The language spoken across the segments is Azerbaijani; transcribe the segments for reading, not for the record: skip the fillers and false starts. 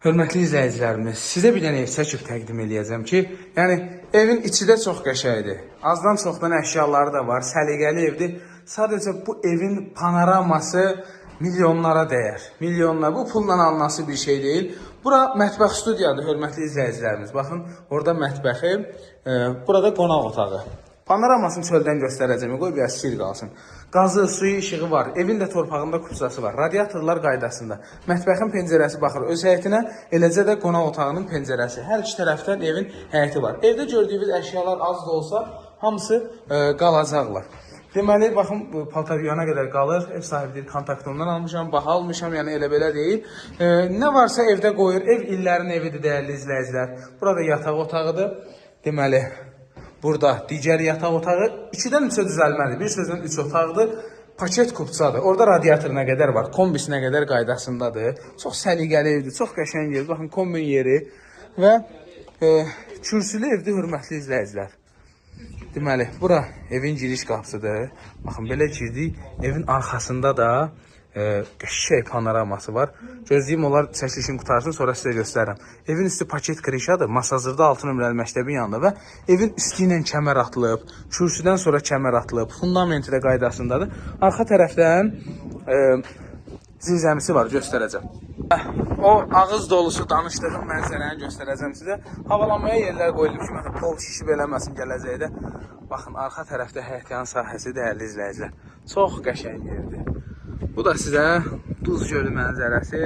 Hörmətli izləyicilərimiz, sizə bir dənə ev çəkib təqdim eləyəcəm ki, yəni evin içi də çox qəşəngdir. Azdan çoxdan əşyaları da var, səliqəli evdir. Sadəcə bu evin panoraması milyonlara dəyər. Milyonlar. Bu pulla alınası bir şey deyil. Bura mətbəx studiyadır, hörmətli izləyicilərimiz. Baxın, orada mətbəxi, burada qonaq otağı. Panoramasını çöldən göstərəcəm. Qoy biraz sir qalsın. Qazı, suyu, işığı var. Evin də torpağında kupçası var. Radiatorlar qaydasında. Mətbəxin pəncərəsi baxır öz həyətinə, eləcə də qonaq otağının pəncərəsi. Hər iki tərəfdən evin həyəti var. Evdə gördüyünüz əşyalar az da olsa hamısı qalacaqlar. Deməli, baxın, bu paltar yuyana qədər qalır. Ev sahibi deyir, kontaktı ondan almışam, baha almışam, yəni elə belə deyil. Nə varsa evdə qoyur. Ev illərin evidir, dəyərli izləyicilər. Burada yataq otağıdır. Deməli, burada digər yataq otağı 2-dən 3-ə düzəlmədir. Bir sözlə 3 otaqdır. Paket kupçadır. Orada radiator nə qədər var, kombisi nə qədər qaydasındadır. Çox səliqəli evdir, çox qəşəng evdir. Baxın, kombin yeri və kürsülü evdir, hörmətli izləyicilər. Deməli, bura evin giriş qapısıdır. Baxın, belə girdik. Evin arxasında da qəşəng panoraması var. Gözləyim onlar çəkilişin qurtarsın, sonra sizə göstərirəm. Evin üstü paket krişadır. Masazırda 6 nömrəli məktəbin yanında və evin üstü ilə kəmər atılıb, kürsüdən sonra kəmər atılıb, fundamenti də qaydasındadır. Arxa tərəfdən zirzəmisi var, göstərəcəm. O ağız dolusu danışdığım mənzərəni göstərəcəm sizə. Havalanmaya yerlər qoyulub ki, məsələn, pol şişib eləməsin gələcəkdə. Baxın, arxa tərəfdə həyətyan sahəsi, dəyərli izləyicilər. Çox qəşəng yerdir. Bu da sizə Duz gölü mənzərəsi.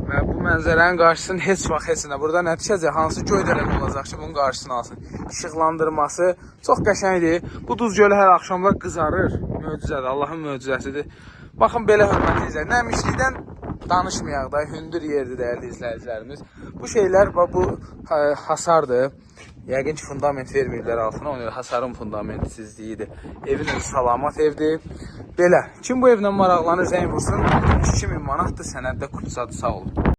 Və bu mənzərənin qarşısını heç vaxt heç nə burada nə düşəcək, hansı göydələn olacaq ki, bunun qarşısını alsın. İşıqlandırması çox qəşəngdir. Bu Duz gölü hər axşamlar qızarır. Möcüzədir, Allahın möcüzəsidir. Baxın belə, hörmətli izləyicilər. Nəmişlikdən danışmayaq da, hündür yerdir, dəyərli izləyicilərimiz. Bu şeylər bax bu hasardır. Yəqin ki, fundament verməyiblər altına, ona görə hasarın fundamentsizliyidir. Evin özü salamat evdir. Belə, kim bu evlə maraqlanır, zəng vursun. 2000 manatdır, sənəddə kupçadır, sağ olun.